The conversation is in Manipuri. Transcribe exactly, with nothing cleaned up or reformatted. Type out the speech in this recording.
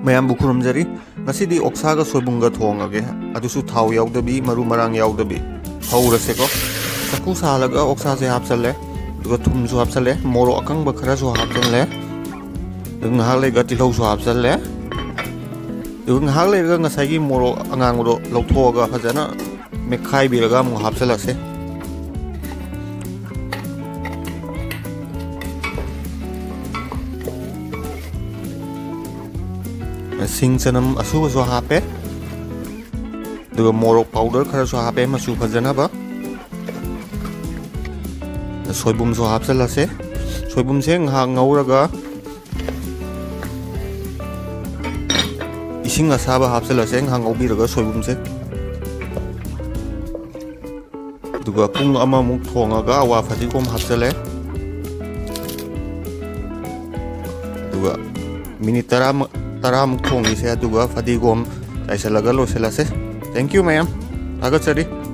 ꯃꯌꯥꯝꯕꯨ ꯈꯨꯔꯨꯝꯖꯔꯤ꯫ ꯉꯁꯤꯗꯤ ꯑꯣꯛꯁꯥꯒ ꯁꯣꯏꯕꯨꯝꯒ ꯊꯣꯡꯉꯒꯦ, ꯑꯗꯨꯁꯨ ꯊꯥꯎ ꯌꯥꯎꯗꯕꯤ, ꯃꯔꯨ ꯃꯔꯥꯡ ꯌꯥꯎꯗꯕꯤ꯫ ꯍꯧꯔꯁꯦꯀꯣ꯫ ꯆꯐꯨ ꯁꯥꯍꯜꯂꯒ ꯑꯣꯛꯁꯥꯁꯦ ꯍꯥꯞꯆꯜꯂꯦ, ꯑꯗꯨꯒ ꯊꯨꯝꯁꯨ ꯍꯥꯞꯆꯜꯂꯦ, ꯃꯣꯔꯣꯛ ꯑꯀꯪꯕ ꯈꯔꯁꯨ ꯍꯥꯞꯆꯜꯂꯦ, ꯑꯗꯨꯒ ꯉꯥꯏꯍꯥꯛ ꯂꯩꯔꯒ ꯇꯤꯜꯍꯧꯁꯨ ꯍꯥꯞꯆꯜꯂꯦ꯫ ꯑꯗꯨꯒ ꯉꯥꯏꯍꯥꯛ ꯂꯩꯔꯒ ꯉꯁꯥꯏꯒꯤ ꯃꯣꯔꯣꯛ ꯑꯉꯥꯡꯕꯗꯣ ꯂꯧꯊꯣꯛꯑꯒ ꯐꯖꯅ ꯃꯦꯠꯈꯥꯏꯕꯤꯔꯒ ꯑꯃꯨꯛ ꯍꯥꯞꯆꯜꯂꯁꯦ꯫ ꯁꯤꯡ ꯆꯅꯝ ꯑꯁꯨꯕꯁꯨ ꯍꯥꯞꯄꯦ, ꯑꯗꯨꯒ ꯃꯣꯔꯣꯛ ꯄꯥꯎꯗꯔ ꯈꯔꯁꯨ ꯍꯥꯞꯄꯦ ꯃꯆꯨ ꯐꯖꯅꯕ꯫ ꯁꯣꯏꯕꯨꯝꯁꯨ ꯍꯥꯞꯆꯜꯂꯁꯦ꯫ ꯁꯣꯏꯕꯨꯝꯁꯦ ꯉꯥꯏꯍꯥꯛ ꯉꯧꯔꯒ ꯏꯁꯤꯡ ꯑꯁꯥꯕ ꯍꯥꯞꯆꯜꯂꯁꯦ, ꯉꯥꯏꯍꯥꯛ ꯉꯧꯕꯤꯔꯒ ꯁꯣꯏꯕꯨꯝꯁꯦ꯫ ꯑꯗꯨꯒ ꯄꯨꯡ ꯑꯃꯃꯨꯛ ꯊꯣꯡꯉꯒ ꯑꯋꯥ ꯐꯗꯤꯒꯣꯝ ꯍꯥꯞꯆꯜꯂꯦ꯫ ꯑꯗꯨꯒ ꯃꯤꯅꯤꯠ ꯇꯔꯥꯃꯨꯛ, ꯇꯔꯥꯃꯨꯛ ꯊꯣꯡꯉꯤꯁꯦ, ꯑꯗꯨꯒ ꯐꯗꯤꯒꯣꯝ ꯆꯥꯏꯁꯤꯜꯂꯒ ꯂꯣꯏꯁꯤꯜꯂꯁꯦ꯫ Thank you ꯃꯌꯥꯝ, ꯊꯥꯒꯠꯆꯔꯤ꯫